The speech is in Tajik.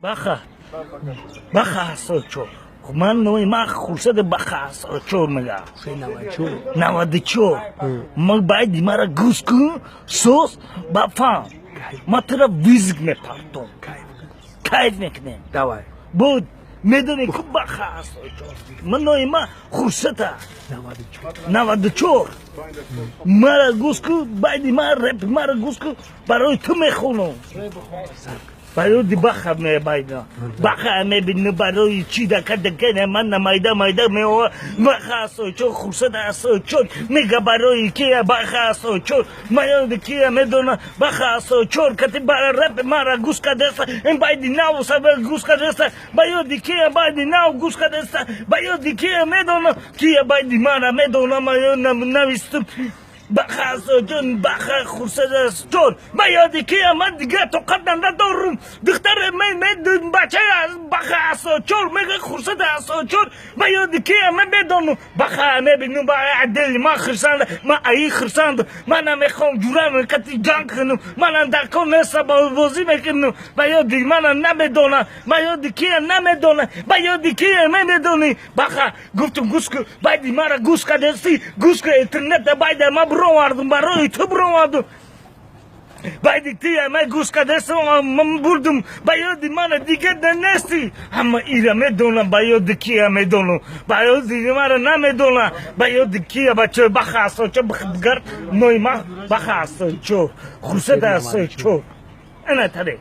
Баха, баха 84. Ман номи ман Хуршеди Баха 84 мегам. 94. Ман байди мара гӯш кун, соз ба фаҳм. Ман тура вызов мепартом. Кайф мекунем. Давай. Буд медонӣ ку Баха 84. Ман номи ман Хуршеда. 94. Мара гӯш кун, байди ман реп мара гӯш кун, барои ту мехонам. Барои баха мебайда. Баха мебини, барои чӣ дакадакена ман майда майда меова. Баха 84, Хуршед 84 мега, барои кия баха 84 маёди кия медона. Баха 84 кати бара реп мара гӯш кадеса, ин байди нав саба гӯш кадеса, ба ёди кия байди нав гӯш кадеса, ба ёди кия медона, кия байди мара медона, маё навистум. Баха ҷон, баха Хуршед 84, ба ёди кия ман дигар тоқат надорум. Духтаре бача баха 84 мега, Хуршед 84, ба ёди кия ман медонам. Баха мебинам, ба дили ман хурсанд, ман аи хурсанд. Ман намехоҳам ҷурам кати ҷанг кунам, манам дар кор неста, бозӣ мекунам. Ба ёди мана намедона, ба ёди кия намедона, ба ёди кия намедонӣ. Баха гуфтум, гӯш кун, байди мара гӯш кардасӣ, гӯш кун, интернета байда ма бировардум, барои ту бировардум. Байди тия ман гӯш кардасам, ман бурдум, ба ёди мана дигар нестӣ. Ҳама ира медонам, ба ёди кия медонам, ба ёди мара намедона, ба ёди кия. Бача баха 84 бигар, нои ма баха 84, Хуршед 84, ана таре.